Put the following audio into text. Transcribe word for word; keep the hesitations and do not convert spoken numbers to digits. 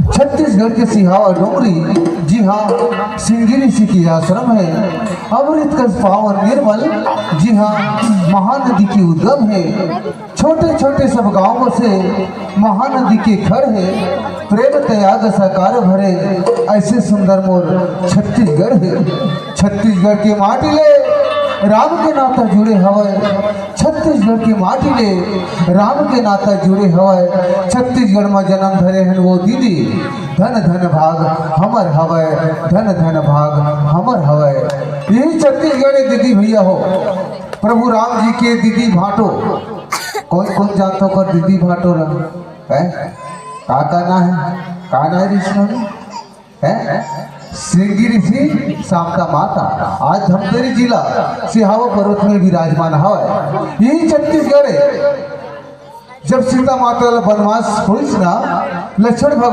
छत्तीसगढ़ के सिहावा डोंगरी, जिहाँ सिंगी ऋषि के आश्रम हे। अमृत कस पावन निर्मल, जिहाँ महानदी के उद्गम हे। छोटे छोटे सब गाँव से महानदी के खड़ हे। प्रेम त्याग साकार भरे, ऐसे सुंदर मोर छत्तीसगढ़ हे। छत्तीसगढ़ के माटी ले राम के नाता जुड़े हवय। छत्तीसगढ़ के माटी ले राम के नाता जुड़े हवय। छत्तीसगढ़ म जन्म धरे हन वो दीदी, धन धन भाग हमर हवय, धन धन भाग हमर हवय। यही छत्तीसगढ़ हे दीदी भैया हो। प्रभु राम जी के दीदी भांटो, कौन कौन जानत हो कर दीदी भांटो ला? हैं? का का ना हे? का ना हे ऋषि मुनि? हैं? सिंगी ऋषि, शांता माता। आज धमतरी जिला सिहावा पर्वत में विराजमान हवय। यही छत्तीसगढ़ हे। जब सीता माता ला बनवास होइस ना, लक्ष्मण भगवान